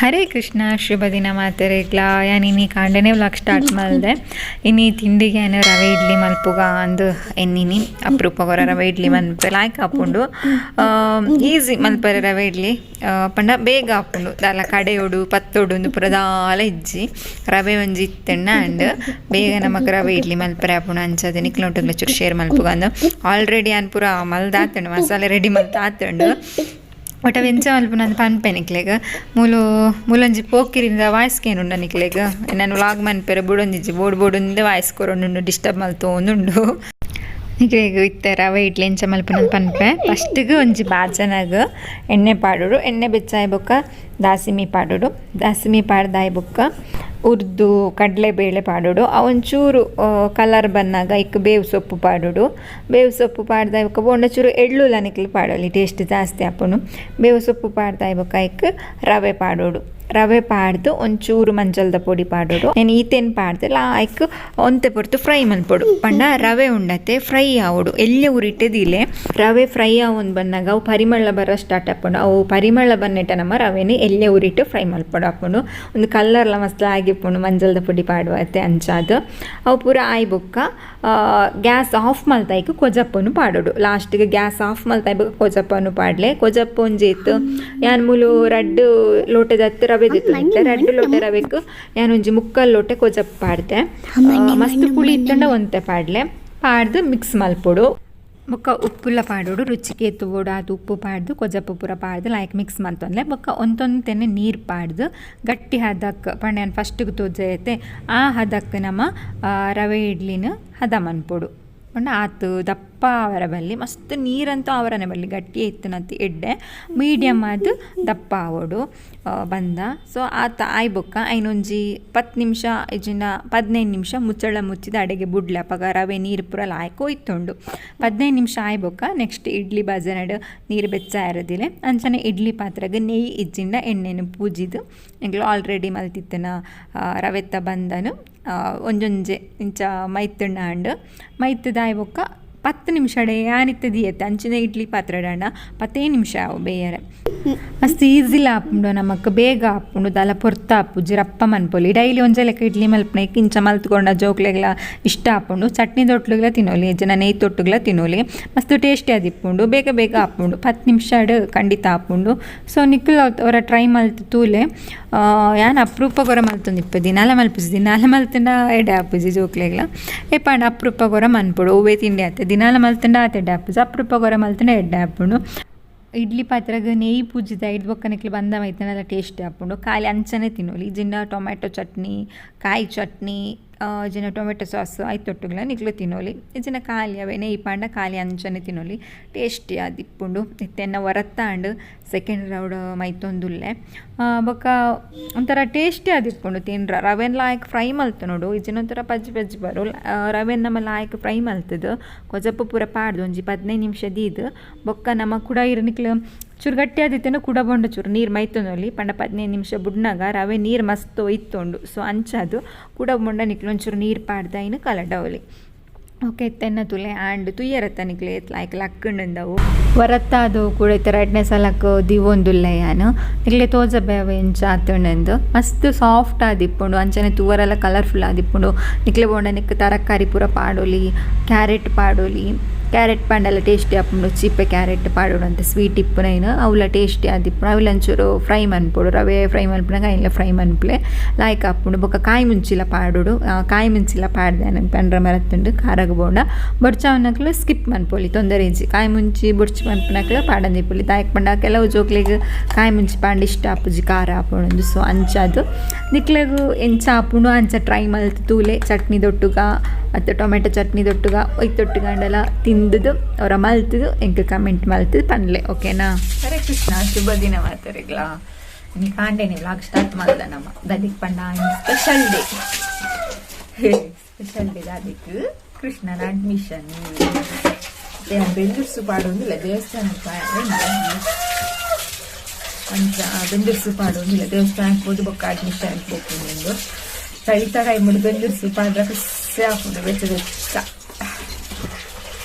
ಹರೇ ಕೃಷ್ಣ ಶುಭ ದಿನ ಮಾತೆರೆಗ್ಲ. ಯಾನ್ ಇನಿ ಕಾಂಡೆನೆ ವ್ಲಾಗ್ ಸ್ಟಾರ್ಟ್ ಮಲ್ದೆ. ಇನಿ ತಿಂಡಿಗೆ ಯಾನ್ ರವೆ ಇಡ್ಲಿ ಮಲ್ಪುಗ ಅಂದ್ ಎನ್ನಿನಿ. ಅಪ್ರೂಪಗೊರ ರವೆ ಇಡ್ಲಿ ಮನ್ಪೆ ಲಾಯ್ಕ್ ಆಪುಂಡು. ಈಸಿ ಮಲ್ಪರೆ ರವೆ ಇಡ್ಲಿ ಪಂಡ ಬೇಗ ಆಪುಂಡು. ದಾಲ ಕಡೆಯೊಡು ಪತ್ತೊಡು ಉಂದು ಪೂರ ದಾಲ ಇಜ್ಜಿ. ರವೆ ಒಂಜಿ ಇತ್ತ್ಂಡ ಅಂಡ್ ಬೇಗ ನಮಕ್ ರವೆ ಇಡ್ಲಿ ಮಲ್ಪರೆ ಆಪುಂಡು. ಅಂಚಾದ್ ನಿಕ್ಲೆನೊಟ್ಟುಗ್ಲ ಚೂರು ಶೇರ್ ಮಲ್ಪುಗ ಅಂದ್. ಆಲ್ರೆಡಿ ಯಾನ್ ಪೂರ ಮಲ್ದಾತುಂಡು, ಮಸಾಲೆ ರೆಡಿ ಮಲ್ತಾತುಂಡು. ಬಟ್ ಅವು ಎಂಚ ಮಲ್ಪುನ ಅಂದ್ ಪನ್ಪೆ ನಿಕ್ಲೆಗ್. ಮೂಲು ಮೂಲೊಂಜಿ ಪೋಕಿರಿಂದ ವಾಯ್ಸ್ ಕೇನುಂಡ ನಿಕ್ಲೆಗ್. ಎನನ್ ವ್ಲಾಗ್ ಮನ್ಪೆರೆ ಬುಡೊಂದಿಜ್ಜಿ, ಬೋಡು ಬೋಡುಂದೇ ವಾಯ್ಸ್ ಕೊರೊಂದುಂಡು, ಡಿಸ್ಟರ್ಬ್ ಮಲ್ತೊಂದುಂಡು. ನಿಕ್ಲೆಗ್ ಇತ್ತೆ ರವೆ ಇಡ್ಲಿ ಎಂಚ ಮಲ್ಪುನ ಪನ್ಪೆ. ಫಸ್ಟ್ಗ್ ಒಂಜಿ ಬಾಜನಗ್ ಎಣ್ಣೆ ಪಾಡೊಡು. ಎಣ್ಣೆ ಬೆಚ್ಚಾಯಿ ಬೊಕ್ಕ ದಾಸಿಮಿ ಪಾಡೊಡು. ದಾಸಿಮಿ ಪಾಡ್ದಾಯಿ ಬೊಕ್ಕ ಉರ್ದು ಕಡಲೆಬೇಳೆ ಪಾಡೊಡು. ಅವೊಂಚೂರು ಕಲರ್ ಬನ್ನಗ ಐಕ್ ಬೇವು ಸೊಪ್ಪು ಪಾಡೊಡು. ಬೇವು ಸೊಪ್ಪು ಪಾಡ್ದಾಯಿ ಬೊಕ್ಕ ಬೋಂಡ ಚೂರು ಎಳ್ಳುಲ ನಿಕ್ಲು ಪಾಡೊಲಿ, ಟೇಸ್ಟ್ ಜಾಸ್ತಿ ಆಪುಂಡು. ಬೇವು ಸೊಪ್ಪು ಪಾಡ್ದಾಯಿ ಬೊಕ್ಕ ಐಕ್ ರವೆ ಪಾಡೊಡು. ರವೆ ಪಾಡ್ದು ಒಂಚೂರು ಮಂಜಲ್ದ ಪೊಡಿ ಪಾಡೊಡು. ಯಾನ್ ಈತೆನ್ ಪಾಡ್ದ್ ಲಾಯ್ಕ್ ಒಂತೆ ಪೊರ್ತು ಫ್ರೈ ಮನ್ಪೊಡು. ಪಂಡ ರವೆ ಉಂಡತೆ ಫ್ರೈ ಆವೊಡು. ಎಲ್ಯ ಉರಿಟೆ ದೀಲೆ. ರವೆ ಫ್ರೈ ಆವೊಂದು ಬನ್ನಗ ಅವು ಪರಿಮಳ ಬರ ಸ್ಟಾರ್ಟ್ ಆಪುಂಡು. ಅವು ಪರಿಮಳ ಬನ್ನೆಟ ನಮ್ಮ ರವೆನ್ ಎಲ್ಯ ಉರಿಟ್ ಫ್ರೈ ಮನ್ಪೊಡು ಆಪುಂಡು. ಉಂದು ಕಲರ್ಲ ಮಸ್ತ್ ಆಗಿಪ್ಪುಂಡು ಮಂಜಲ್ದ ಪೊಡಿ ಪಾಡುವತೆ ಅಂಚಾದ್. ಅವು ಪೂರ ಆಯಿ ಬೊಕ್ಕ ಗ್ಯಾಸ್ ಆಫ್ ಮಲ್ತಾಯ್ಕ್ ಕೊಜಪ್ಪನು ಪಾಡೊಡು. ಲಾಸ್ಟ್ಗೆ ಗ್ಯಾಸ್ ಆಫ್ ಮಲ್ತಾಯ್ ಬೊಕ್ಕ ಕೊಜಪ್ಪನು ಪಾಡ್ಲೆ. ಕೊಜಪ್ಪು ಒಂಜಿ ಇತ್ತು ಯಾನ್ ಮೂಲು ರಡ್ಡ್ ಲೋಟೆದತ್ತು ರವೆ ದೆತ್ತೊಂದಿತ್ತೆ. ರಡ್ಡ್ ಲೋಟೆ ರವೆಕ್ ಯಾನ್ ಒಂಜಿ ಮುಕ್ಕಾಲ್ ಲೋಟೆ ಕೊಜಪ್ಪು ಪಾಡ್ದೆ. ಮಸ್ತ್ ಪುಳಿ ಇತ್ತುಂಡ ಒಂತೆ ಪಾಡ್ಲೆ. ಪಾಡ್ದು ಮಿಕ್ಸ್ ಮಲ್ಪೊಡು. ಬೊಕ್ಕ ಉಪ್ಪುಲ ಪಾಡೊಡು. ರುಚಿಗೆ ತೂವೊಡು ಆದ್ ಉಪ್ಪು ಪಾಡ್ದು ಕೊಜಪ್ಪು ಪೂರ ಪಾಡ್ದು ಲಾಯ್ಕ್ ಮಿಕ್ಸ್ ಮಲ್ತೊನ್ಲೆ. ಬೊಕ್ಕ ಒಂತೊಂತೆನೆ ನೀರು ಪಾಡ್ದು ಗಟ್ಟಿ ಹದಕ್ ಪಂಡ ಯಾನ್ ಫಸ್ಟ್ಗೆ ತೋಜಾಯತೆ ಆ ಹದಕ್ ನಮ ರವೆ ಇಡ್ಲಿನ ಹದ ಮನ್ಪೊಡು. ಪಂಡ ಆತ್ ದಪ್ಪ ಆವರ ಬಲ್ಲಿ, ಮಸ್ತ್ ನೀರಂತೂ ಆವರನೆ ಬಲ್ಲಿ, ಗಟ್ಟಿ ಇತ್ತಿನಂತ ಎಡ್ಡೆ ಮೀಡಿಯಮ್ ಆದ್ ದಪ್ಪ ಆವೊಡು ಬಂದ. ಸೊ ಆತ ಆಯಿ ಬೊಕ್ಕ ಐನೊಂಜಿ 10 ನಿಮಿಷ ಇಜ್ಜಿಂಡ 15 ನಿಮಿಷ ಮುಚ್ಚಳ ಮುಚ್ಚಿದ ಅಡೆಗೆ ಬುಡ್ಲೆ. ಅಪಗ ರವೆ ನೀರು ಪೂರ ಲಾಯ್ಕ್ ಒಯ್ತುಂಡು. 15 ನಿಮಿಷ ಆಯಿ ಬೊಕ್ಕ ನೆಕ್ಸ್ಟ್ ಇಡ್ಲಿ ಬಾಜನಡ್ ನೀರು ಬೆಚ್ಚ ಆರದಿಲೆ. ಅಂಚನೆ ಇಡ್ಲಿ ಪಾತ್ರೆಗ್ ನೆಯ್ಯಿ ಇಜ್ಜಿಂಡ ಎಣ್ಣೆನ್ ಪೂಜಿದ್ ಎಂಕ್ಲು ಆಲ್ರೆಡಿ ಮಲ್ತಿತ್ತಿನ ರವೆತ್ತ ಬಂದನು ಒಂಜೊಂಜೆ ಇಂಚ ಮೈತುಂಡ ಆಂಡ್. ಮೈತುದಾಯಿ ಬೊಕ್ಕ 10 ನಿಮಿಷಡೆ ಯಾನಿತ್ತೆ ದಿಯತ್ತೆ ಅಂಚಿನ ಇಡ್ಲಿ ಪಾತ್ರೆ ಡಾಂಡ 10 ನಿಮಿಷ ಆವು ಬೇಯರೆ. ಮಸ್ತ್ ಈಸಿಲ ಆಪುಂಡು, ನಮಕ್ ಬೇಗ ಆಪುಂಡು, ದಾಲ ಪೊರ್ತು ಆಪುಜಿ, ರಪ್ಪ ಮನ್ಪೊಲಿ. ಡೈಲಿ ಒಂಜೆ ಲೆಕ್ಕ ಇಡ್ಲಿ ಮಲ್ಪುನ ಇಂಚ ಮಲ್ತ್ಕೊಂಡ ಜೋಕ್ಲೆಗ್ಲ ಇಷ್ಟ ಆಪುಂಡು. ಚಟ್ನಿ ದೊಟ್ಲುಗ್ಲ ತಿನ್ನೊಲಿ, ಜನ ನೆಯ್ ತೊಟ್ಟುಗ್ಲ ತಿನ್ನೊಲಿ. ಮಸ್ತ್ ಟೇಸ್ಟಿ ಆದಿಪ್ಪುಂಡು, ಬೇಗ ಬೇಗ ಆಪುಂಡು, 10 ನಿಮಿಷಡ್ ಖಂಡಿತ ಆಪುಂಡು. ಸೊ ನಿಕುಲ್ ಅವರ ಟ್ರೈ ಮಲ್ತ್ ತೂಲೆ. ಯಾನ್ ಅಪ್ರೂಪಗೊರ ಮಲ್ತೊಂದಿಪ್ಪೆ, ದಿನಾಲ ಮಲ್ಪುಜಿ. ದಿನಾಲ ಮಲ್ತುಂಡ ಎಡ್ಡೆ ಆಪುಜಿ ಜೋಕ್ಲೆಗ್ಲ. ಏಪಾಂಡ ಅಪ್ರೂಪಗೊರ ಮನ್ಪೊಡು. ಒವ್ವೇ ತಿಂಡಿ ಆತೆ ದಿನಾಲ ಮಲ್ತುಂಡ ಆತ್ ಎಡ್ಡೆ ಆಪುಜಿ, ಅಪ್ರೂಪಗೊರ ಮಲ್ತುಂಡ ಎಡ್ಡೆ ಆಪುಂಡು. ಇಡ್ಲಿ ಪಾತ್ರೆಗ್ ನೆಯ್ ಪೂಜಿದ ಐಡ್ ಬೊಕ್ಕ ನಿಕ್ಲು ಬಂದ ಮೈತುಂಡಲ ಟೇಸ್ಟಿ ಆಪುಂಡು. ಖಾಲಿ ಅಂಚನೆ ತಿನ್ನೊಲಿ. ಇಜ್ಜಿಂಡ ಟೊಮೆಟೊ ಚಟ್ನಿ, ಕಾಯಿ ಚಟ್ನಿ, ಇಜ್ಜಿಂಡ ಟೊಮೆಟೊ ಸಾಸ್ ಐತೊಟ್ಟುಗ್ಲ ನಿಕ್ಲು ತಿನ್ನೊಲಿ. ಇಜ್ಜಿಂಡ ಖಾಲಿ ಅವೆ ನೆಯ್ ಪಾಂಡ ಖಾಲಿ ಅಂಚನೆ ತಿನ್ನೊಲಿ. ಟೇಸ್ಟಿ ಆದಿಪ್ಪುಂಡು. ಇತ್ತೆ ಎನ್ನ ವರತ್ತಾಂಡ್ ಸೆಕೆಂಡ್ ರೌಂಡ್ ಮೈತೊಂದುಲ್ಲೆ. ಬೊಕ್ಕ ಒಂಥರ ಟೇಸ್ಟಿ ಆದಿಪ್ಪುಂಡು ತಿನ್ರ. ರವೆನ್ ಲಾಯ್ಕ್ ಫ್ರೈ ಮಲ್ತುನೋಡು, ಇಜ್ಜಿಂಡ ಒಂಥರ ಪಜ್ಜಿ ಪಜ್ಜಿ ಬರು. ರವೆನ್ ನಮ ಲಾಯ್ಕ್ ಫ್ರೈ ಮಲ್ತುದು ಕೊಜಪ್ಪು ಪೂರ ಪಾಡ್ದು ಒಂಜಿ 15 ನಿಮಿಷ ದೀದ್ ಬೊಕ್ಕ ನಮ ಕುಡ ಇರು ನಿಕ್ಲು ಚೂರು ಗಟ್ಟಿ ಆದಿತ್ತೇನ ಕುಡ ಬೊಂಡ ಚೂರು ನೀರು ಮೈತೊಂದೊಲಿ. ಪಂಡ 15 ನಿಮಿಷ ಬುಡ್ನಗ ರವೆ ನೀರು ಮಸ್ತ್ ಒಯ್ತುಂಡು. ಸೊ ಅಂಚಾದ್ ಕುಡ ಬೊಂಡ ನಿಕ್ಲು ಒಂಚೂರು ನೀರು ಪಾಡ್ದು ಐನ್ ಕಲಡವೊಲಿ. ಓಕೆ ತೆನ್ನ ತುಲೆ ಆಂಡ್ ತುಯ್ಯರತ್ತ ನಿಕ್ಲೆ ಲಾಯ್ಕ್ ಲಕ್ಕುಂಡುಂದವು. ವರತ್ತಾದು ಕೂಡ ಇತ್ತೆ ರಡ್ಡನೇ ಸಲಕ್ ದಿವೊಂದುಲ್ಲೆ ಯಾನ್. ನಿಕ್ಲೆ ತೋಜಬೆ ಅವು ಎಂಚ ಆತುಂಡುಂದು. ಮಸ್ತ್ ಸಾಫ್ಟ್ ಆದಿಪ್ಪುಂಡು, ಅಂಚನೆ ತೂವರೆಲ ಕಲರ್ಫುಲ್ ಆದಿಪ್ಪುಂಡು. ನಿಕ್ಲೆ ಬೋಂಡ ನಿಕ್ ತರಕಾರಿ ಪೂರ ಪಾಡೊಲಿ, ಕ್ಯಾರೆಟ್ ಪಾಡೊಲಿ. ಕ್ಯಾರೆಟ್ ಪಾಂಡಲ ಟೇಸ್ಟಿ ಆಪುಂಡು. ಚೀಪೆ ಕ್ಯಾರೆಟ್ ಪಾಡೊಡು ಅಂತ ಸ್ವೀಟ್ ಇಪ್ಪುನೈನ್ ಅವುಲ ಟೇಸ್ಟಿ ಆದಿಪ್ಪುಂಡು. ಅವುಲ ಒಂಚೂರು ಫ್ರೈ ಮನ್ಪೊಡು. ರವೆ ಫ್ರೈ ಮನ್ಪುನಗ ಐನ್ಲ ಫ್ರೈ ಮನ್ಪುಲೆ ಲಾಯ್ಕ್ ಆಪುಂಡು. ಬೊಕ್ಕ ಕಾಯಿ ಮುಂಚಿಲ ಪಾಡೊಡು. ಕಾಯಿ ಮುಂಚಿಲ ಪಾಡ್ದೆ ಪಂಡ್ರೆ ಮರತ್ತುಂಡು. ಖಾರಗ್ ಬೋಂಡ ಬೊಡ್ಚಾವುನಕ್ಲು ಸ್ಕಿಪ್ ಮನ್ಪೊಲಿ, ತೊಂದರೆ ಇಜ್ಜಿ. ಕಾಯಿ ಮುಂಚಿ ಬೊಡ್ಚಿ ಮನ್ಪುನಕ್ಲು ಪಾಡಂದಿಪ್ಪೊಲಿ. ದಾಯೆಗ್ ಪಂಡ ಕೆಲವು ಜೋಕ್ಲೆಗ್ ಕಾಯಿ ಮುಂಚಿ ಪಾಂಡ ಇಷ್ಟ ಆಪುಜಿ, ಖಾರ ಆಪುಂಡು. ಸೊ ಅಂಚಾದ್ ನಿಕ್ಲೆಗ್ ಎಂಚ ಆಪುಂಡು ಅಂಚ ಟ್ರೈ ಮಲ್ತ್ ತೂಲೆ. ಚಟ್ನಿ ದೊಟ್ಟುಗ ಅತ್ತ ಟೊಮೆಟೊ ಚಟ್ನಿ ದೊಟ್ಟುಗ ಒಯ್ತೊಟ್ಟುಗಂಡಲ ತಿಂದುದು ಅವರ ಮಲ್ತುದು ಎಂಕ್ ಕಮೆಂಟ್ ಮಲ್ತುದು ಪನ್ಲೆ. ಓಕೆನಾ? ಹರೇ ಕೃಷ್ಣ ಶುಭ ದಿನ ಮಾತರಿಗ್ಲಾ. ಇನಿ ಕಾಂಡೆನೆ ವ್ಲಾಗ್ ಸ್ಟಾರ್ಟ್ ಮಲ್ದ ನಮ. ದದಿಕ್ ಪಂಡ ಸ್ಪೆಷಲ್ ಡೇ. ಸ್ಪೆಷಲ್ ಡೇ ದಾದಿಕ್ ಕೃಷ್ಣನ ಅಡ್ಮಿಷನ್. ಬೆಂದೂರ್ಸು ಪಾಡೊಂದಿಲ್ಲ ದೇವಸ್ಥಾನಕ್ಕೆ. ಅಂಚ ಬೆಂದೂರ್ಸು ಪಾಡೊಂದಿಲ್ಲ ದೇವಸ್ಥಾನಕ್ಕೆ ಪೋದು ಬೊಕ್ಕ ಅಡ್ಮಿಷನ್ ಪೋಪುಂಡು. ಚಳಿತ ಟೈಮುಡು ಬೆಂದೂರ್ಸು ಪಾಡ್ರ ಖುಷಿ ಆಪುಂಡು, ಬೆಚ್ಚ ಬೆಚ್ಚ.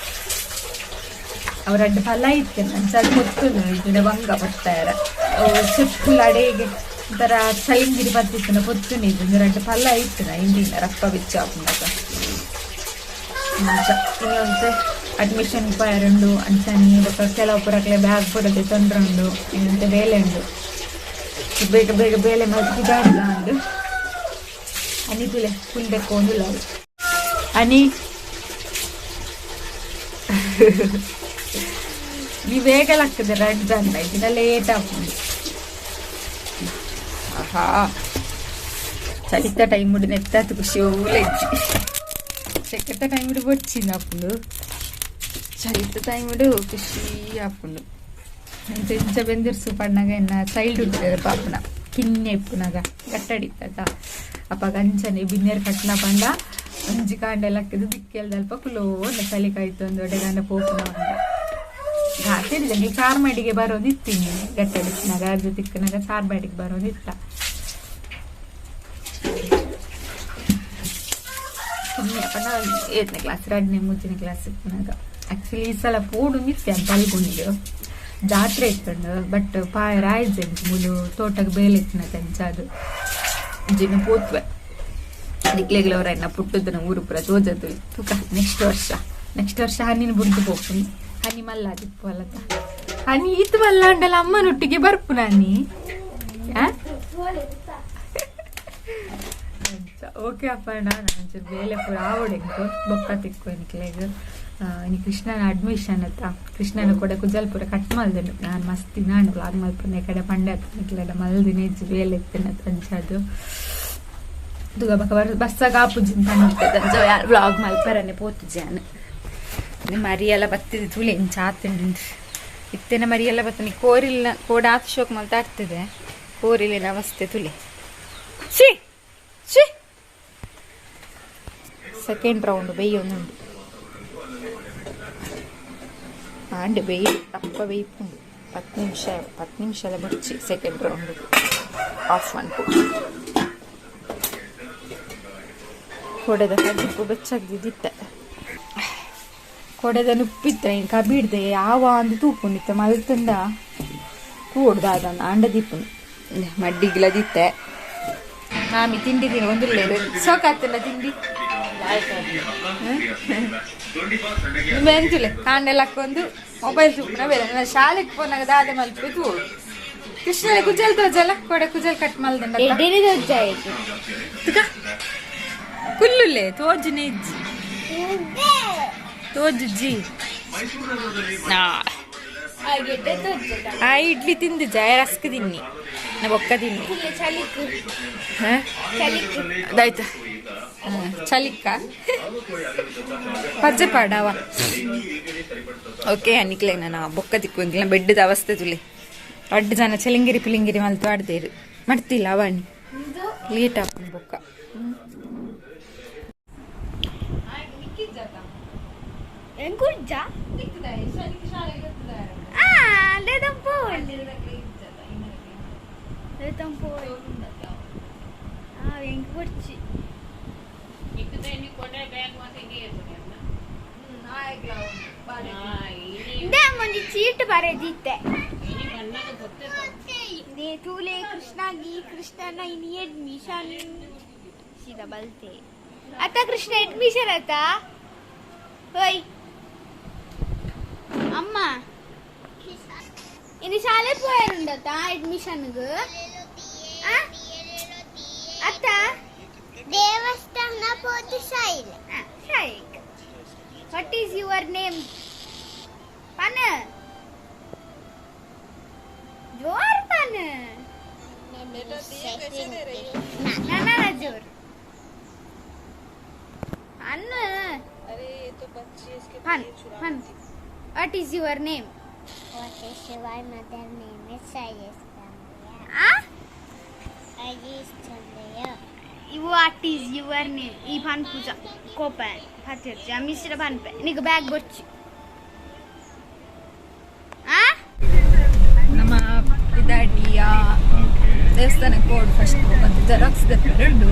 ಅವರಡ್ಡ ಫಲ ಇತ್ತೆ ಅಂಚ ಅದು ಗೊತ್ತುಂಡು. ಇಜ್ಜಿಂಡ ಬಂಗ ಪತ್ತಾರ ಚೆಪ್ಪುಲ ಅಡೆಗೆ. ಒಂಥರ ಚಳಿಂಗಿರಿ ಬತ್ತಿತ್ತಿನ ಪೊತ್ತುನಿ ಒಂದು ರಡ್ಡ್ ಪಲ್ಲ ಇತ್ತಿನ ಇಂದಿನ ರಪ್ಪ ಬಿಚ್ಚ ಆಪುಂಡತ ಅಂಚ ಇನಿ ಒಂತೆ ಅಡ್ಮಿಷನ್ ಪೋಯರುಂಡು ಅಂಚನೆ ಬೊಕ್ಕ ಕೆಲವು ಪುರಕ್ಲೆ ಬ್ಯಾಗ್ ಪೂರ ದೆತೊಂಡ್ರುಂಡು ಇನ್ನಂತೆ ಬೇಲೆ ಉಂಡು ಬೇಗ ಬೇಗ ಬೇಲೆ ಮಲ್ತ್ ಪಿದಾಡ್ಲ ಅಂದ್ ಅನಿ ತೂಲೆ ಫುಲ್ ದೆಕ್ಕೊಂದುಲ್ಲ ಅನಿ ನೀ ಬೇಗ ಲಕ್ಕದೆ ರಡ್ಡ್ ಜನ ಇತ್ತಿನ ಲೇಟ್ ಆಪುಂಡು. ಆಹಾ ಚಳಿತ ಟೈಮ್ ಉಂಡು ನೆತ್ತಾತ್ ಖುಷಿ ಓಲೆಜ್ಜಿ ಚೆಕ್ಕತ್ತ ಟೈಮ್ ಉಂಡು ಬೊಡ್ಚಿಂದು ಆಪುಂಡು ಚಳಿತ ಟೈಮ್ ಉಂಡು ಖುಷಿ ಆಪುಂಡು. ಇಂಚ ಇಂಚ ಬೆಂದಿರ್ಸು ಪಣ್ಣಗ ಎನ್ನ ಚೈಲ್ಡ್ಹುಡ್ ಪಾಪುನ ಕಿನ್ನೆ ಇಪ್ಪುನಗ ಗಟ್ಟಡಿತ್ತದ ಅಪಗ ಅಂಚನೆ ಬಿನ್ನೆರ್ ಕಟ್ನ ಪಂಡ ಒಂಜಿ ಕಾಂಡೆ ಲಕ್ಕದು ದಿಕ್ಕೆಲ್ದಲ್ಪ ಕುಲೋಂಡ ಚಳಿ ಕಾಯ್ತು ಒಡೆಗಾಂಡ ಪೋಪುನ ಪಂಡ ಗಾತಿಡಿದಂಗೆ ಚಾರ್ಮಾಡಿಗೆ ಬರೋದಿತ್ತೀನಿ ಗಟ್ಟಡಿಸಿನಾಗ ಅರ್ಧ ತಿಕ್ಕನಾಗ ಚಾರ್ಮಾಡಿಗೆ ಬರೋದಿತ್ತ. ಪಂಡ ಏಳನೇ ಕ್ಲಾಸ್ ಎರಡನೇ ಮೂರನೇ ಕ್ಲಾಸ್ ಇಪ್ಪುನಾಗ ಆ್ಯಕ್ಚುಲಿ ಈ ಸಲ ಪೋಡು ನಿತ್ಯ ಪಲ್ಗುಂಡು ಜಾತ್ರೆ ಇತ್ತಂಡು ಬಟ್ ಪಾಯರ ಆಯ್ಜೆ ಮುಲು ತೋಟಕ್ಕೆ ಬೇಲೆ ಇತ್ತಿನ ಅಂಚಾದು ಜಿನ ಪೋತ್ವೆ ನಿಕ್ಲೆಗ್ಲವರ ಎನ್ನ ಪುಟ್ಟದನ ಊರು ಪೂರ ತೋಜದು ತೂಕ ನೆಕ್ಸ್ಟ್ ವರ್ಷ ನೆಕ್ಸ್ಟ್ ವರ್ಷ ಹಣ್ಣಿನ ಬುಡ್ದು ಪೋಪುನಿ ಹನಿ ಮಲ್ಲಾದಿಪ್ಪು ಅಲ್ಲತ ಹನಿ ಈತ್ ಮಲ್ಲಾಂಡಲ ಅಮ್ಮನೊಟ್ಟಿಗೆ ಬರ್ಪು ನಾನಿ. ಓಕೆ ಅಪ್ಪಣ್ಣ ನಾನು ಒಂಚೂರು ಬೇಲೆ ಪೂರ ಆವಡೆಂಕು ಬೊಕ್ಕ ತಿಕ್ಕು ಎನ್ಕ್ಲೆಗ್ ಇನಿ ಕೃಷ್ಣನ ಅಡ್ಮಿಷನ್ ಅತ್ತ ಕೃಷ್ಣನ ಕೂಡ ಕುಜಲ್ ಪೂರ ಕಟ್ ಮಲ್ದುಂಡು ನಾನು ಮಸ್ತ್ ನಾನು ವ್ಲಾಗ್ ಮಲ್ಪುನ ಈ ಕಡೆ ಪಂಡೆ ಅತ್ತ ನಿಕ್ಲೆಡ ಮಲ್ದಿನ ಇಜ್ಜಿ ಬೇಲೆ ಇತ್ತಿನ ಅಂಚದು ದುಗ ಬೊಕ ಬಸ್ಸಾಗ ಆಪುಜಿ ಪಂಡಿತ್ತದ ಅಂಚ ವ್ಲಾಗ್ ಮಲ್ಪರನೆ ಪೋತುಜಿ ಯಾನ್ ಮರಿಯೆಲ್ಲ ಬತ್ತಿದ್ ತೂಲೆ ಇಂಚ ಆತುಂಡು ಇತ್ತೆನ ಮರಿಯೆಲ್ಲ ಬತ್ತನಿ ಕೋರಿಲ್ಲ ಕೋಡ ಆತ್ ಶೋಕ್ ಮಲ್ತ ಆಗ್ತದೆ ಕೋರಿಲಿನ ಅವಸ್ಥೆ ತುಲೆ she she second round ಬೇಯೊಂದುಂಡು and ಬೇಯ್ ತಪ್ಪ ಬೇಯ್ಪುಂಡು 10 ನಿಮಿಷ 10 ನಿಮಿಷ ಎಲ್ಲ ಬೊಡ್ಚಿ ಸೆಕೆಂಡ್ ರೌಂಡ್ ಆಫ್ ಮನ್ಪು ಕೊಡೆದ ಕಜಿಪ್ಪು ಬೆಚ್ಚಾಗ್ದಿದ್ದಿತ್ತೆ ಕೊಡೆದ ನುಪ್ಪಿತ್ತ ಇನ್ ಕಬಿಡ್ದೆ ಯಾವ ಅಂದು ತೂಪುಂಡಿತ್ತ ಮಲ್ತಂದ ತೂಡ್ದಾದ ಆಂಡ ದೀಪುಂಡು ಮಡ್ಡಿಗ್ಲದಿತ್ತೆ ಮಾಮಿ ತಿಂಡಿ ತಿಂಡಿ ಒಂದುಲ್ಲೇರು ಸೋಕಾತಿಲ್ಲ ತಿಂಡಿ ಮೆಂತುಲೆ ಕಾಂಡೆಲ್ಲ ಹಾಕೊಂಡು ಮೊಬೈಲ್ ತೂಪುನ ಬೇರೆ ನನ್ನ ಶಾಲೆಗೆ ಪೋನಾಗ ದಾದ ಮಲ್ಪೆ ತೂಡು ಕೃಷ್ಣನ ಕುಜಲ್ ತೋಜಲ್ಲ ಕೊಡೆ ಕುಜಲ್ ಕಟ್ ಮಲ್ದಂಡ ಕುಲ್ಲುಲೆ ತೋಜುನೆ ಇಜ್ಜಿ ತೋಜುಜ್ಜಿ ಆ ಇಡ್ಲಿ ತಿಂದು ಜಯ ರಸ್ಕ್ ತಿನ್ನಿ ನಾ ಬೊಕ್ಕ ತಿನ್ನಿ ಅದಾಯ್ತು ಚಲಿಕ್ಕ ಪಜ್ಜೆ ಪಾಡವ ಓಕೆ ಅನಿಕ್ಲೆ ನಾನು ಬೊಕ್ಕ ತಿಕ್ಕು ಬೆಡ್ಡದ ಅವಸ್ಥೆ ತುಲೆ ಅಡ್ಡು ಜನ ಚೆಲಿಂಗಿರಿ ಪಿಲಿಂಗಿರಿ ಮಲ್ತು ಆಡ್ದೇರು ಮಡ್ತಿಲ್ಲ ಅವಣಿ ಲೇಟ್ ಆಪುಂಡು ಬೊಕ್ಕ. ಚೀಟ್ ಬರೆದಿತ್ತೆ ತೂಲೆ ಕೃಷ್ಣಗಿ ಕೃಷ್ಣನ ಇನಿ ಅಡ್ಮಿಷನ್ ಸೀದಾ ಬಲ್ತೆ ಅತ್ತ ಕೃಷ್ಣ ಅಡ್ಮಿಷನ್ ಆತ ಓಯ್ ಅಮ್ಮ ಇನ್ನು ಶಾಲೆ ಪೋಯರುಂಡತ ಅಡ್ಮಿಷನ್ಗೆ ಅತ್ತ ದೇವಸ್ಥಾನ ಪೋತು ಶಾಯಿಲೆ ಶಾಯಿಕ್ what is your name ಪನ ಜೋರ್ ಪನ ನನ್ನ ಜೋರ್ ಅನ್ನ ಪನ್ ಪನ್ what is your name What is your mother name is Sayesh ಆ Ajesh Chandaiah. What is your name ಈ ಪನ್ ಪೂಜಾ ಕೋಪ ಪತ್ತಿರ್ಚಿ ಆ ಮಿಶ್ರ ಪನ್ಪೆ ನಿಗ ಬ್ಯಾಗ್ ಬೊಚ್ಚಿ ಆ ನಮ್ಮ ಪಿದಾಡಿಯ ದೇವಸ್ಥಾನಕ್ಕೆ ಹೋಡು ಫಸ್ಟ್ ಮತ್ತೆ ಜೆರಾಕ್ಸ್ ಉಂಡು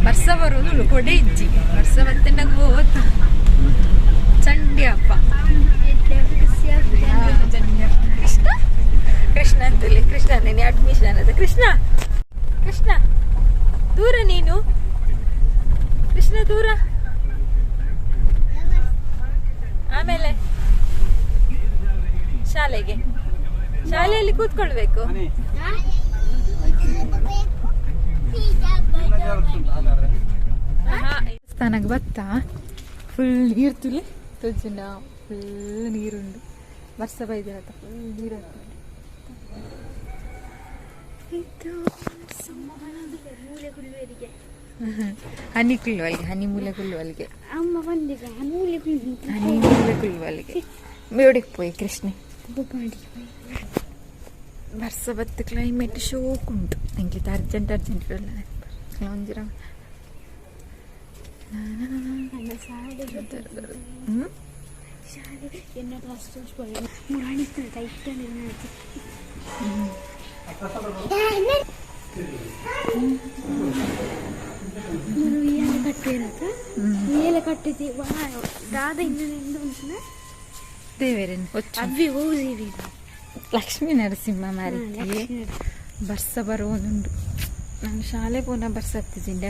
ಬರ್ಸ ಬರೋದು ಕೊಡೆ ಇಜ್ಜಿ ಬರ್ಸ ಮತ್ತೆ ನಂಗೆ ಹೋತ ಚಂಡಿ ಅಪ್ಪ ಕೃಷ್ಣ ಕೃಷ್ಣ ಅಂತೇಳಿ ಕೃಷ್ಣ ನೆನೆ ಅಡ್ಮಿಷನ್ ಅದ ಕೃಷ್ಣ. ದೂರ ಆಮೇಲೆ ಶಾಲೆಗೆ ಶಾಲೆಯಲ್ಲಿ ಕೂತ್ಕೊಳ್ಬೇಕು. ಸ್ಥಾನಕ್ಕೆ ಬತ್ತ ಫುಲ್ ನೀರು ತುಲಿ ತೊಜ್ಜಿನ ಫುಲ್ ನೀರುಂಡು ವರ್ಷ ಬೈದಿರತ್ತ ಫುಲ್ ನೀರು ಹನಿ ಕುಳ್ಳುವಲ್ಗೆ ಹನಿ ಮೂಲೆ ಕುಳ್ಳುವಲ್ಗೆ ಅಮ್ಮ ಬಂದಿಗ ಮೂಲೆ ಹನಿ ಮೂಲೆ ಕುಳ್ಳುವಲ್ಗೆ ಬೇಡಿಗೆ ಪೋಯಿ ಕೃಷ್ಣೆ ವರ್ಷ ಬತ್ತು ಕ್ಲೈಮೇಟ್ ಶೋಕ್ ಉಂಟು ನಂಗೆ ಅರ್ಜೆಂಟ್ ಅರ್ಜೆಂಟ್ ಒಂಜಿರ ಲಕ್ಷ್ಮೀ ನರಸಿಂಹ ಮಾರಿ ಬರ್ಸ ಬರುವುದುಂಟು. ನಾನು ಶಾಲೆ ಪೋನ ಬರ್ಸ ಹತ್ತಿದ್ದೆ.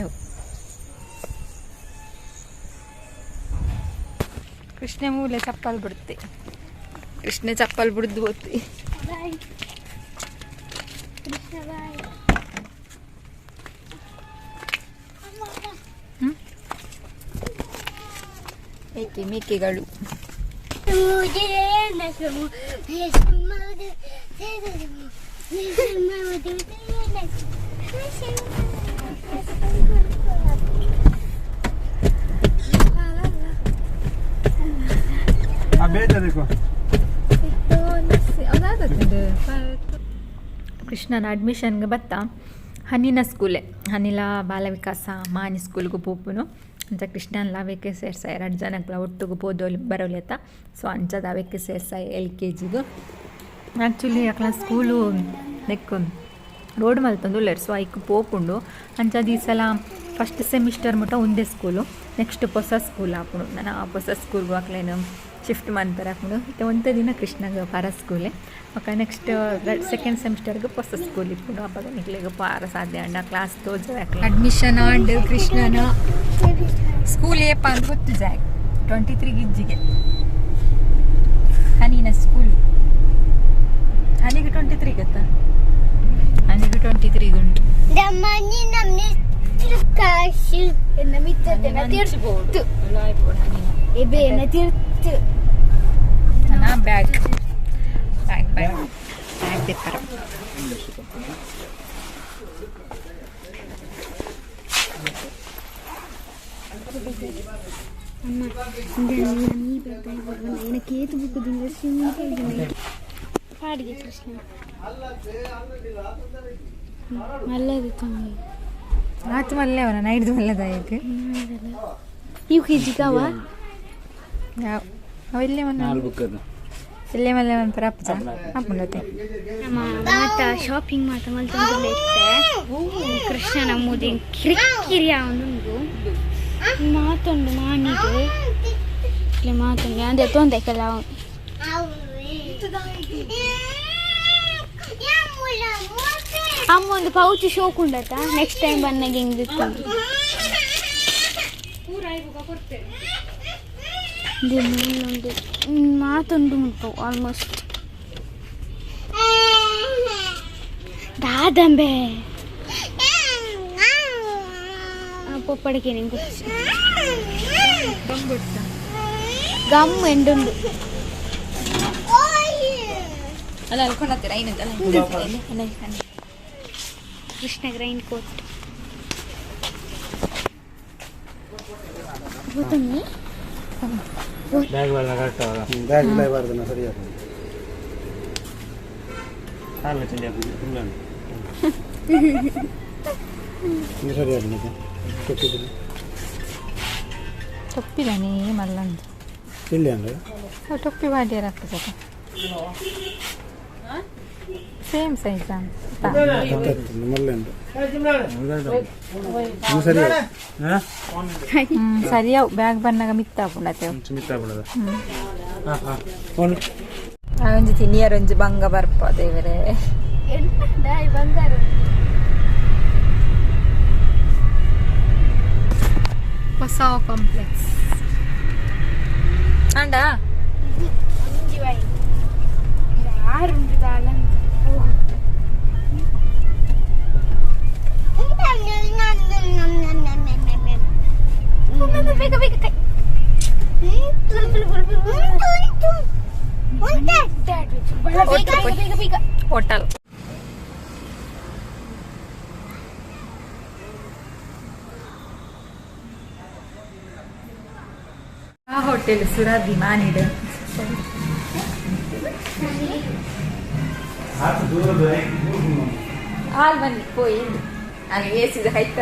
ಕೃಷ್ಣ ಮೂಲೆ ಚಪ್ಪಲ್ ಬಿಡುತ್ತೆ. ಕೃಷ್ಣ ಚಪ್ಪಲ್ ಬಿಡ್ದು ಹೋತಿ. ಮೇಕೆ ಮೇಕೆಗಳು ಕೃಷ್ಣನ ಅಡ್ಮಿಷನ್ಗೆ ಬತ್ತ ಹನಿನ ಸ್ಕೂಲೆ ಹನಿಲ ಬಾಲವಿಕಾಸ ಮಾನಿ ಸ್ಕೂಲ್ಗೆ ಪೋಪುನು ಅಂಚ ಕೃಷ್ಣನ್ಲ ಅವೆಕ್ಕೆ ಸೇರ್ಸಾಯ ಎರಡು ಜನಕ್ಲ ಒಟ್ಟುಗು ಪೋದೋಲಿ ಬರೋಲೆತ್ತ. ಸೊ ಅಂಚದ ಅವೆಕ್ಕೆ ಸೇರ್ಸಾಯ ಎಲ್ ಕೆ ಜಿಗೂ. ಆ್ಯಕ್ಚುಲಿ ಅಕ್ಲ school neck road ಮಲ್ತೊಂದು ಉಲ್ಲೆರ್. ಸೊ ಐಕ್ ಪೋಪುಂಡು. ಅಂಚಾದ್ ಈ ಸಲ ಫಸ್ಟ್ ಸೆಮಿಸ್ಟರ್ ಮುಟ ಒಂದೇ ಸ್ಕೂಲು, ನೆಕ್ಸ್ಟ್ ಹೊಸ ಸ್ಕೂಲ್ ಆಪುಂಡು. ನಾನು ಆ ಹೊಸ ಸ್ಕೂಲ್ಗೂ ಅಕ್ಲೇನು ಶಿಫ್ಟ್ ಮನ್ಪೆರೆ ಆಪುಂಡು. ಇತ್ತೆ ಒಂತೆ ದಿನ ಕೃಷ್ಣಗ ಪರ ಸ್ಕೂಲೆ ಬೊಕ ನೆಕ್ಸ್ಟ್ ಸೆಕೆಂಡ್ ಸೆಮಿಸ್ಟರ್ಗೆ ಹೊಸ ಸ್ಕೂಲ್ ಇಪ್ಪುಂಡು. ಅಪಗ ನಿಕ್ಲೆಗ್ ಪಾರ ಸಾಧ್ಯ ಅಂಡ ಕ್ಲಾಸ್ ತೋಜ ಅಡ್ಮಿಷನ್ ಆಂಡ್ ಕೃಷ್ಣನ ಸ್ಕೂಲ್ ಏಪ ಅಂದ್ ಗೊತ್ತು ಜಾಗ್ 23 ಗಿಜ್ಜಿಗೆ ಹನಿನ ಸ್ಕೂಲ್. ಹನಿಗೆ 23 ಗೊತ್ತಾ? ಹನಿಗೆ 23 ಉಂಟು. Bag bag bag bag ತೆಪ್ಪರ. ಪಾಡಿಗೆ ಕೃಷ್ಣ ಮಲ್ಲದು ತಂಗಿ ಆತು ಮಲ್ಲೆ ಅವನ ನೈಟ್ದು ಮಲ್ಲದಾಯಕ್ ಯು ಕೆ ಜಿಗಾವ ಯಾವ ಅವೆಲ್ಲೇ ಮನ್ನ ಎಲ್ಲೇ ಮಲ್ಲೆ ಮನ್ಪರ ಅಪ್ಪಜ ಅಪ್ಪುಂಡತೆ. ನಮ್ಮ ಮಾತ ಶಾಪಿಂಗ್ ಮಾತ ಮಲ್ತೊಂದುಲ್ಲೆ ಇತ್ತೆ ಕೃಷ್ಣನ ಮೂದೆ ಕಿರಿಕಿರಿಯ ಒಂದುಂಡು ಮಾತುಂಡು ಮಾನಿಗೆ ಇಲ್ಲೇ ಮಾತುಂಡು ಅಂದೆ ತೊಂದೆ ಕೆಲವು ಅಮ್ಮ ಒಂದು ಪೌಚ್ ಶೋಕ್ ಉಂಡತ್ತ ನೆಕ್ಸ್ಟ್ ಟೈಮ್ ಬಂದಾಗ ಹಿಂಗೆ ಉಂಡು ಮಾತುಂಡು ಉಂಟು ಆಲ್ಮೋಸ್ಟ್ ದಾದಂಬೆ ಪೊಪ್ಪಡಿಕೆ ನಿಂಗೆ ಗಮ್ ಎಂಡುಂಡು ಅಲ್ಲ ಅಲ್ಕೊಂಡತ್ತೀರ ಐನಂತ ಕೃಷ್ಣ ರೈನ್ ಕೋಟ್ ಗೊತ್ತಮ್ಮಿ ಬ್ಯಾಗ್ ಎಲ್ಲ ಕರೆಕ್ಟ್ ಅಲ್ಲ ಬ್ಯಾಗ್ ಇಲ್ಲ ಬಾರ್ದನ ಸರಿಯಾದ ಅಲ್ಲ ಚಂಡಿ ಫುಲ್ ಇದು ಸರಿಯಾದ ಮತ್ತೆ ಕೊಟ್ಟಿದ್ದೀನಿ ಟೊಪ್ಪಿದಾನೆ ಮಲ್ಲಂದು ಇಲ್ಲಿ ಅಂದ್ರೆ ಟೊಪ್ಪಿ ಬಾಡಿಯರ್ ಆಗ್ತದೆ ಸೇಮ್ ಸೈಜ್ ಅಂತ ಮಲ್ಲೆ ಇದು ಸರಿಯಾದ ಸರಿಯಾವ್ ಬ್ಯಾಗ್ ಬನ್ನಾಗ ಮಿತ್ತ ಆಪುಂಡತೆ ಮಿತ್ತ ಆಪುಂಡದ ಹಾಂ ಹಾಂ ಒಂಜಿ ತಿನಿಯರ್ ಒಂಜಿ ಬಂಗ ಬರ್ಪ ದೇವರೇ. ಬಂಗಾರ ಹೊಸ ಕಾಂಪ್ಲೆಕ್ಸ್ ಅಂಡ ಹೋಟೆಲ್. ಆ ಹೋಟೆಲ್ ಸುರಭಿ ಮಾನಿಡ್. ಹಾಲ್ ಬನ್ನಿ ಪೋಯಿ ಅಲ್ಲಿ ಎಸಿದ ಹೈತ.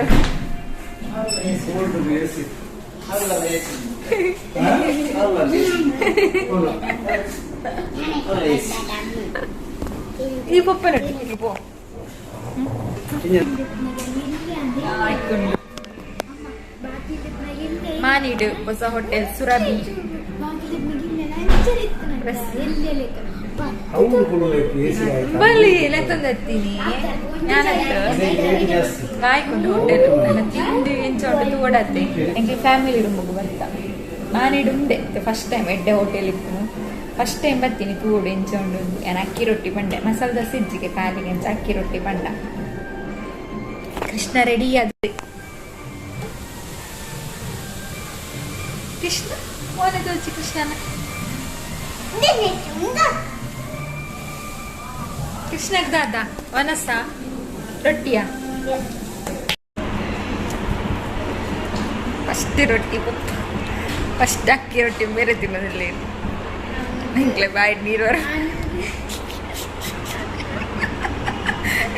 ಈ ಪಪ್ಪನ ಪೋ. ಮಾನಿಡ್ ಹೊಸ ಹೋಟೆಲ್ ಸುರಭಿ. ಬಲ್ಲಿ ಲೆತ್ತೊಂದತ್ತೀನಿ ಕಾಯ್ಕೊಂಡು ಹೋಟೆಲ್ ನನ್ನ ತಿಂಡಿ ಎಂಚ ಉಂಟು ತೂಡತ್ತೆ. ಎಂಕ್ಲೆ ಫ್ಯಾಮಿಲಿ ರೂಮಿಗೆ ಬರ್ತ ಮಾನಿಡ್ ಉಂಡೆ. ಫಸ್ಟ್ ಟೈಮ್ ಎಡ್ಡೆ ಹೋಟೆಲ್ ಇತ್ತು. ಫಸ್ಟ್ ಟೈಮ್ ಬರ್ತೀನಿ ತೂಡು ಎಂಚ ಉಂಡು. ನಾನು ಅಕ್ಕಿ ರೊಟ್ಟಿ ಪಂಡೆ, ಮಸಾಲೆ ದೋಸೆ ಇಜ್ಜಿಗೆ ಕಾಲಿಗೆ ಎಂಚ ಅಕ್ಕಿ ರೊಟ್ಟಿ ಪಂಡ. ಕೃಷ್ಣ ರೆಡಿ ಅದು. ಕೃಷ್ಣ ಮೋನೆ ತೋಚಿ ಕೃಷ್ಣನ. ಕೃಷ್ಣ ದಾದ ವನಸ ರೊಟ್ಟಿಯ ಫಸ್ಟ್ ರೊಟ್ಟಿ, ಫಸ್ಟ್ ಅಕ್ಕಿ ರೊಟ್ಟಿ ಬೇರೆ ತಿನ್ನೋದಿಲ್ಲ. ಎಂಕ್ಲೆ ಬಾಯಿ ನೀರು ಬರ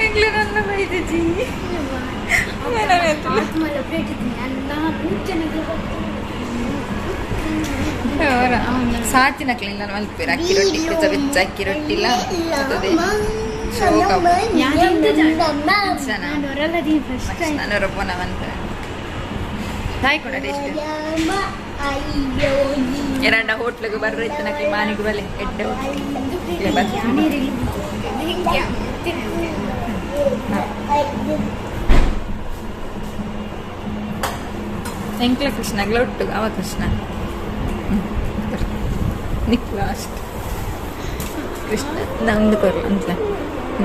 ಎಂಕ್ಲೆ ನನ್ನ ಬೈದಿಜಿ. ಸಾತಿನಕ್ಲಿಲ್ಲ ಮಲ್ಪೇರು ಅಕ್ಕಿ ರೊಟ್ಟಿ ಬೆಚ್ಚ ಬೆಚ್ಚ ಅಕ್ಕಿ ರೊಟ್ಟಿಲ್ಲ. ನಾನು ಪೋನ ಮಂತ ತಾಯಿ ಟೇಸ್ಟ್ ಎರಡ ಹೋಟ್ಲಿಗೆ ಬರ್ರ ಇತ್ತನಕ್ಲಿ ಮಾನಿಗೆ ಬಲೆ ಎಡ್ಡೆ ಹೋಟ್ಲ್. ಎಂಕ್ಲ ಕೃಷ್ಣಗ್ಲ ಒಟ್ಟು ಅವ ಕೃಷ್ಣ ನಿಕ್ಲ ಅಷ್ಟು ಕೃಷ್ಣ ನಂದು ಕೊರ್ಲ ಅಂತ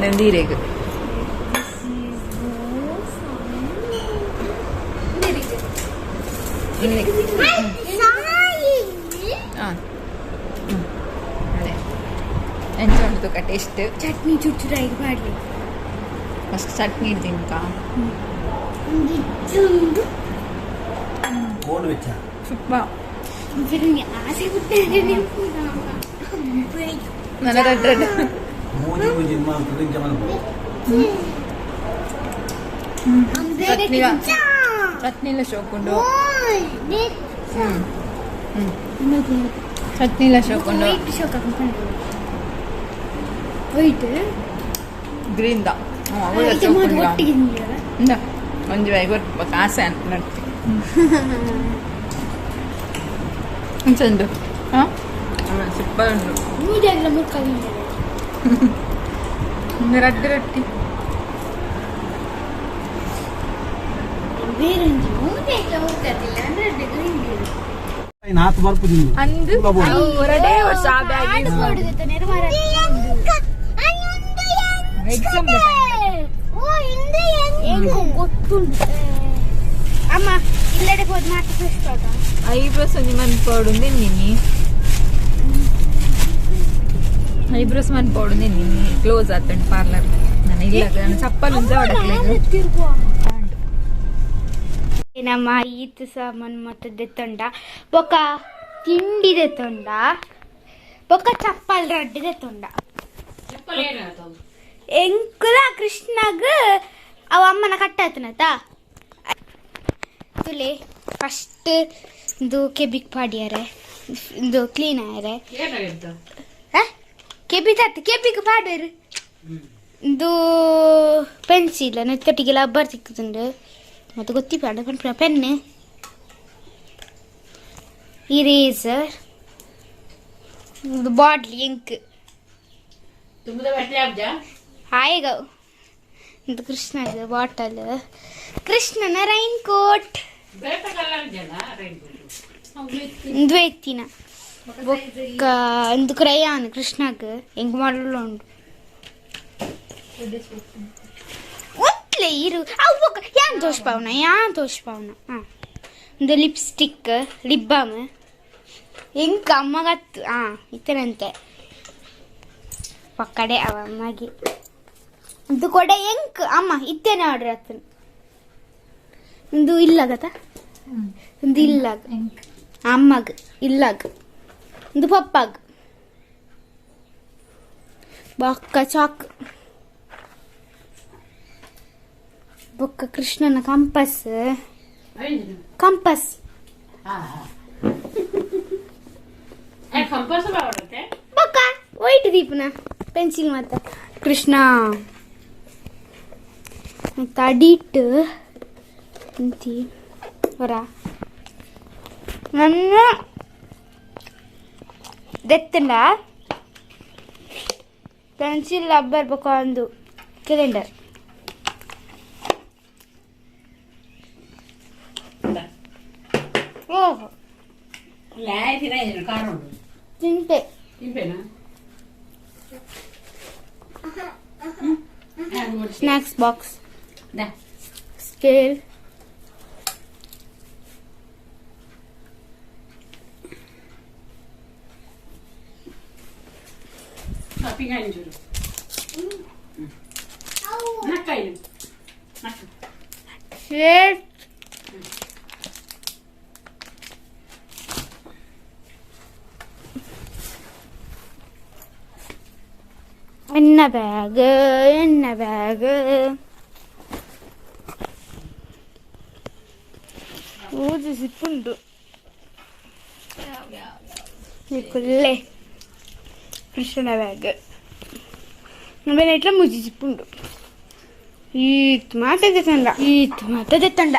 ನಂದೀರೆಗ್ ಎಂಚ ಉಂಟು ತುಕ ಟೇಸ್ಟ್? ಚಟ್ನಿ ಚುಚ್ಚುರಾಗಿ ಮಾಡಲಿ. ಫಸ್ಟ್ ಚಟ್ನಿ ಇಡ್ತೀನಿ. ಸುಪ್ಪ ನನ್ನ ರೆಡ್ ರೆಡ್ ಚಟ್ನಿಲ ಶೋಕುಂಡು, ಚಟ್ನಿಲ ಶೋಕುಂಡು. ವೈಟ್ ಗ್ರೀನ್ the ಒಂಜಿ ಬೈ ಗೊತ್ತು ಆಸೆ ಅಂತ ನಡ್ತಿ ಉಂಟು. ಹಾಂ, ಸೂಪರ್ ಉಂಟು. ರಡ್ಡು ರೊಟ್ಟಿ. ಅಂದು ಎರಡೇ ವರ್ಷ ಆ ಬ್ಯಾಗ್ ಎಕ್ಸಾಮ್. ಅಮ್ಮ ಇಲ್ಲಡೆ ಹೋದ್ ಮಾತು ಫಸ್ಟ್ ಐಬ್ರೋಸ್ ಒಂಜಿ ಮನ್ಪೋಡು ನಿನ್ನಿ, ಐಬ್ರೋಸ್ ಮನ್ಪೋಡು ನಿನ್ನಿ. ಕ್ಲೋಸ್ ಆತಂಡು ಪಾರ್ಲರ್. ನಾನು ಇಲ್ಲ, ನಾನು ಚಪ್ಪಲ್ ಉಂಜ ಹೊಡಕ್ಲೆಗ್. ನಮ್ಮ ಈತ್ ಸಾಮಾನು ಮತ್ತದೆ ತೊಂಡ, ಬೊಕ ತಿಂಡಿದೆ ತೊಂಡ, ಬೊಕ ಚಪ್ಪಲ್ ರಡ್ಡಿದೆ ತೊಂಡ. ಎಂಕುಲ ಕೃಷ್ಣಗ್ ಅವ ಅಮ್ಮನ ಕಟ್ಟಾತನತ ತುಲೆ. ಫಸ್ಟ್ ಇಂದು ಕೆಬಿಕ್ ಪಾಡಿಯಾರೆ, ಇಂದು ಕ್ಲೀನ್ ಆಯರೆ ಕೆಬಿ ತತ್ ಕೆಬಿಗ್ ಪಾಡೇರು. ಇಂದು ಪೆನ್ಸಿಲ್ ನೆತ್ತೊಟ್ಟಿಗೆ ಲಬ್ಬರ್ ತಿಕ್ಕುದುಂಡು ಮತ್ತು ಗೊತ್ತಿಪಾಡ ಪನ್ಪಿನ ಪೆನ್, ಇರೇಸರ್, ಇದು ಬಾಟ್ಲಿ ಇಂಕ್ ಹಾಯಗ. ಇದು ಕೃಷ್ಣದ ಬಾಟಲ್, ಕೃಷ್ಣನ ರೈನ್ ಕೋಟ್. ಇಂದು ಎತ್ತಿನ ಬೊಕ್ಕ ಒಂದು ಕ್ರಯಾನ್ ಕೃಷ್ಣಗ್ ಎಂಕ್ ಮಾಡಲು ಉಂಡು ಒತ್ಲೆ ಇರು ಅವು ಬೊಕ್ಕ ಯಾನ್ ತೋಷ್ಪಾವನ ಯಾನ್ ತೋಷ್ಪಾವನ. ಹಾಂ, ಒಂದು ಲಿಪ್ಸ್ಟಿಕ್, ಲಿಪ್ ಬಾಮ್ ಎಂಕ್ ಅಮ್ಮಗತ್ತು. ಹಾಂ, ಇತ್ತನಂತೆ ಪಕ್ಕಡೆ ಅವ ಅಮ್ಮಗೆ. ಇದು ಕೊಡೆ ಎಂಕ್ ಅಮ್ಮ ಇತ್ತೇನೆ ಆರ್ಡರ್ ಆತನ. ಒಂದು ಇಲ್ಲಾಗತ್ತ, ಒಂದು ಇಲ್ಲಾಗ ಅಮ್ಮಗ್ ಇಲ್ಲಾಗ, ಒಂದು ಪಪ್ಪಾಗ, ಬೊಕ್ಕ ಚಾಕ್, ಬೊಕ್ಕ ಕೃಷ್ಣನ ಕಂಪಸ್ ಕಂಪಸ್. ಬೊಕ್ಕ ವೈಟ್ ದೀಪನ ಪೆನ್ಸಿಲ್ ಮತ್ತೆ ಕೃಷ್ಣ ಮತ್ತೆ ಅಡಿಟ್ ಅಂತಿ ಹೊರ ನನ್ನ ದೆತ್ತಂಡ ಪೆನ್ಸಿಲ್ ರಬ್ಬರ್ ಬೊಕ್ಕ ಒಂದು ಕ್ಯಾಲೆಂಡರ್. ಓಹೋ, ತಿಂತೆ. Snacks box, scale. Shirt. ಎನ್ನ ಬ್ಯಾಗ್, ಎನ್ನ ಬ್ಯಾಗ್ ಊದು ಸಿಪ್ಪುಂಡು ಕುಲ್ಲೆ ಕೃಷ್ಣನ ಬ್ಯಾಗ್ ಆಮೇಲೆ ಇಟ್ಲ ಮುಜಿ ಸಿಪ್ಪುಂಡು. ಈತ್ ಮಾತದೆ ತಂಡ, ಈತ್ ಮಾತದೆ ತಂಡ.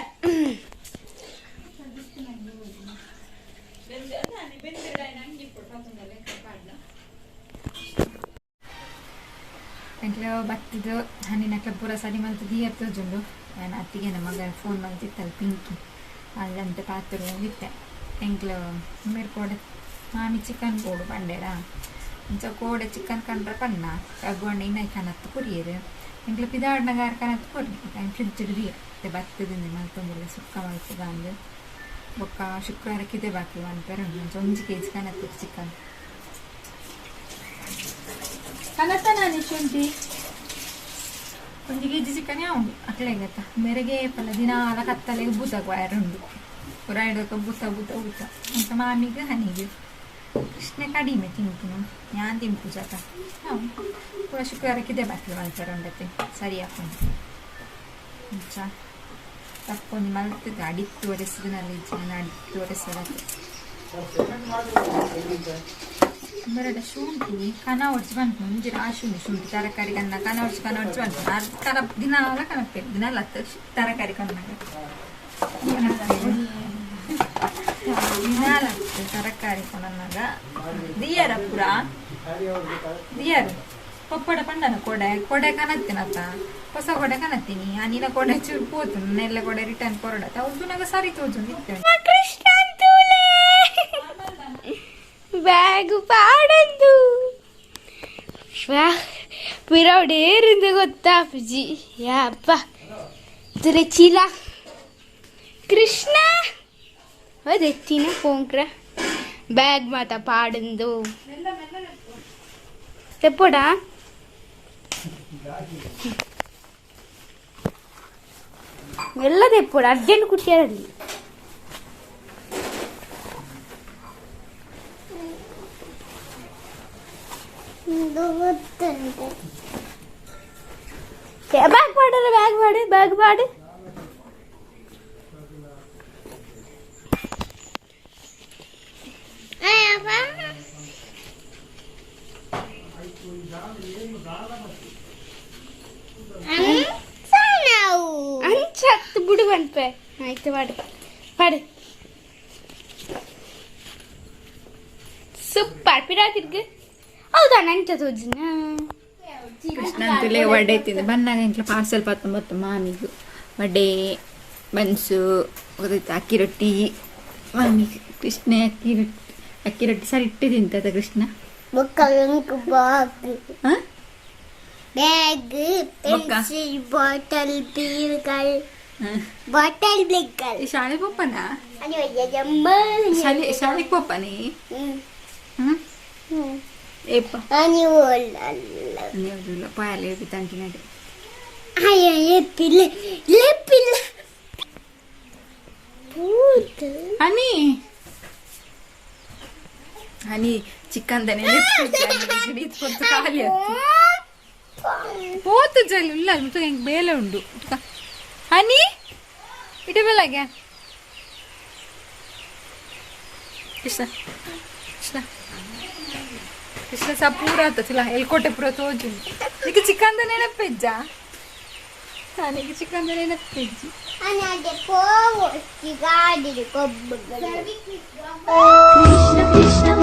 ಎಂಕ್ಲ ಬತ್ತಿದ್ದು ಹಣ್ಣಿನಕ್ಲ ಪೂರ ಸರಿ ಮಲ್ತ್ ದಿಯರ್ ತೋಜುಂಡು. ನಾನು ಅತ್ತಿಗೆ ನಮ್ಮ ಮಗ ಫೋನ್ ಮಲ್ತಿತ್ತಲ್ಲ ಪಿಂಕಿ ಅಲ್ಲಂತೆ ಪಾತ್ರ ಇತ್ತೆ. ಎಂಕ್ಲ ಮೇರ್ ಕೋಡೆ ಮಾಮಿ ಚಿಕನ್ ಕೋಡು ಪಂಡೇರಾ, ಅಂಚ ಕೋಡೆ ಚಿಕನ್ ಕಂಡ್ರೆ ಪಣ್ಣ ಅಗ್ಗೊಂಡ ಇನ್ನೈ ಕನತ್ತು ಕೊರಿಯರು. ಎಂಕ್ಲ ಪಿದಾಡ್ನಗಾರ ಕನತ್ತು ಕೊರಿ ಫ್ರಿಡ್ಜ್ ದಿಯ ಬತ್ತದಿಂದ ಮಲ್ತೊಂದಿಲ್ಲ ಸುಕ್ಕ ಮಲ್ಪುಗ ಅಂದ್. ಬೊಕ್ಕ ಶುಕ್ರವಾರಕ್ಕೆ ಬಾಕಿ ಪನ್ಪೆರ್ ಉಂಡು. ಅಂಚ 1 ಕೆಜಿ ಕನತ್ತು ಚಿಕನ್ ಕನತ್ತ ನಾನು ಶುಂಠಿ 1 ಕೆಜಿ ಚಿಕನ್ ಉಂಡು ಅಕ್ಲೆಗತ್ತ ಮೇರೆಗೆ ಪಲ್ಲ ದಿನ ಅಲ ಕತ್ತಲೆಗೆ ಬೂತ ಉಂಡು ಪುರ ಇಡಕ ಬೂತ ಬೂತ ಬೂತ ಅಂತ ಮಾಮಿಗೆ ಹನಿಗೆ ಕೃಷ್ಣ ಕಡಿಮೆ ತಿಂಪುನು ಯಾನ್ ತಿಂಪು ಜಾತ. ಪೂರ ಶುಕ್ರವಾರಕ್ಕೆ ಬಾಕಿ ಮಲ್ಪೆರ್ ಉಂಡತೆ ಸರಿ ಹಾಕೊಂಡು ಅಂಚ ತಕ್ಕೊಂದು ಮಲ್ತದ ಅಡಿತ್ತು ಒರೆಸಿದ ಇಜ್ಜಿ ನಾನು ಅಡಿತ್ತು ಒರೆಸಲತ್ತೆ ಬರಡ ಶುಂಠಿ ಕನ ಒಡ್ಚಿ ಬಂತು ಮುಂಜಿ ರಾಶಿ ಶುಂಠಿ ತರಕಾರಿ ಕನ್ನ ಕನ ಒಡ್ಚಿ ಕನ ಒಡ್ಚಿ ಬಂತು ಕನ ದಿನ ಕನಪೆ ದಿನ ಲತ್ತ ತರಕಾರಿ ಕನ್ನಾಗ ದಿನ ಲತ್ತ ತರಕಾರಿ ಕೊನನ್ನಾಗ ದಿಯರ ಪುರ ದಿಯರ್ ಪಪ್ಪಡ ಪಂಡನ ಕೊಡೆ ಕೊಡೆ ಕನತ್ತಿನತ್ತ ಹೊಸ ಕೊಡೆ ಕನತ್ತೀನಿ ಅನಿನ ಕೊಡೆ ಚೂರು ಪೋತು ನೆಲ್ಲ ಕೊಡೆ ರಿಟರ್ನ್ ಕೊರಡತ್ತ ಅವ್ರು ಸರಿ ತೋಜು ಇತ್ತೆ. ಕೃಷ್ಣ ಬ್ಯಾಗ್ ಪಾಡಂದು ಪಿರವಡೇರಿಂದ ಗೊತ್ತಾ ಪುಜಿ ಯಪ್ಪ ತುರೆ ಚೀಲ ಕೃಷ್ಣ ಅದೆತ್ತಿನ ಪೋಂಕ್ರ ಬ್ಯಾಗ್ ಮಾತ ಪಾಡಂದು ತೆಪ್ಪೋಡ ಎಲ್ಲ ತೆಪ್ಪೋಡ ಅರ್ಜೆಂಟ್ ಕುಟ್ಟಿಯಾರಲ್ಲಿ. ಬ್ಯಾಗ್ ಪಾಡಲ್ಲ, ಬ್ಯಾಗ್ ಪಾಡು, ಬ್ಯಾಗ್ ಪಾಡು. ಅಂಚತ್ತು ಬಿಡು ಪನ್ಪೆ. ಆಯ್ತು ಪಾಡು ಪಾಡು. ಸೂಪರ್ ಪಿರಾತಿರ್ಗೆ ಹೌದಾ ನಂಚ ತೋಜಿನ. ಕೃಷ್ಣ ಅಂತಲೇ ವಡೆ ತಿಂದು ಬನ್ನಾಗ ಇಂಟ್ಲ ಪಾರ್ಸೆಲ್ ಪತ್ತೊಂಬತ್ತು ಮಾಮಿಗು ವಡೆ. ಬನ್ಸು ಅಕ್ಕಿ ರೊಟ್ಟಿ. ಮಮ್ಮಿ ಕೃಷ್ಣ ಅಕ್ಕಿ ರೊಟ್ಟಿ, ಅಕ್ಕಿ ರೊಟ್ಟಿ ಸರಿ ಇಟ್ಟು ತಿಂತದ ಕೃಷ್ಣ. ಬೊಕ್ಕ ಎಂಕ್ ಬಾಗ್. ಹಾಂ. ಬ್ಯಾಗ್. ಬೊಕ್ಕ? ಪೆನ್ಸಿಲ್, ಬಾಟಲ್, ಬೀರ್ಗಲ್ ಬಾಟಲ್ ಬ್ಲಿಕ್ಕಲ್. ಶಾಲೆ ಪೋಪನ? ಅಯ್ಯೋ ಜಮ್ಮ. ಶಾಲೆ, ಶಾಲೆಗೆ ಪೋಪನಿ? ಹ್ಞೂ, ಏಪ? ನೀವು ಅಲ್ಲ. ನೀವು ಪಾಯಲೆ ತಂಕಿನಾಡೆ. ಅಯ್ಯೋ, ಲೆಪ್ಪಿಲ್ಲ ಲೆಪ್ಪಿಲ್ಲ ಪೂತ. ಹನಿ, ಹನಿ, ಚಿಕ್ಕಂದನೆ ಖಾಲಿ ಪೋತು ಜಲ್ ಇಲ್ಲ ಮತ್ತು ಹೆಂಗೆ ಬೇಲೆ ಉಂಡು ತುಕ. ಹನಿ ಇಟ್ಟು ಬೆಳಗ್ಗೆ. ಕೃಷ್ಣ, ಕೃಷ್ಣ, ಕೃಷ್ಣ ಸಹ ಪೂರ ಆತತಿಲ್ಲ. ಎಲ್ಕೋಟೆ ಪೂರ ತೋಜು. ನಿಕ್ ಚಿಕ್ಕಂದ ನೆನಪಿಜ್ಜ? ನಿಕ್ ಚಿಕ್ಕಂದ ನೆನಪಿಜ್ಜಿ? ಅದೇ ಪೋವು ಗಾಡಿ ಕೊಬ್ಬು. ಕೃಷ್ಣ ಕೃಷ್ಣ.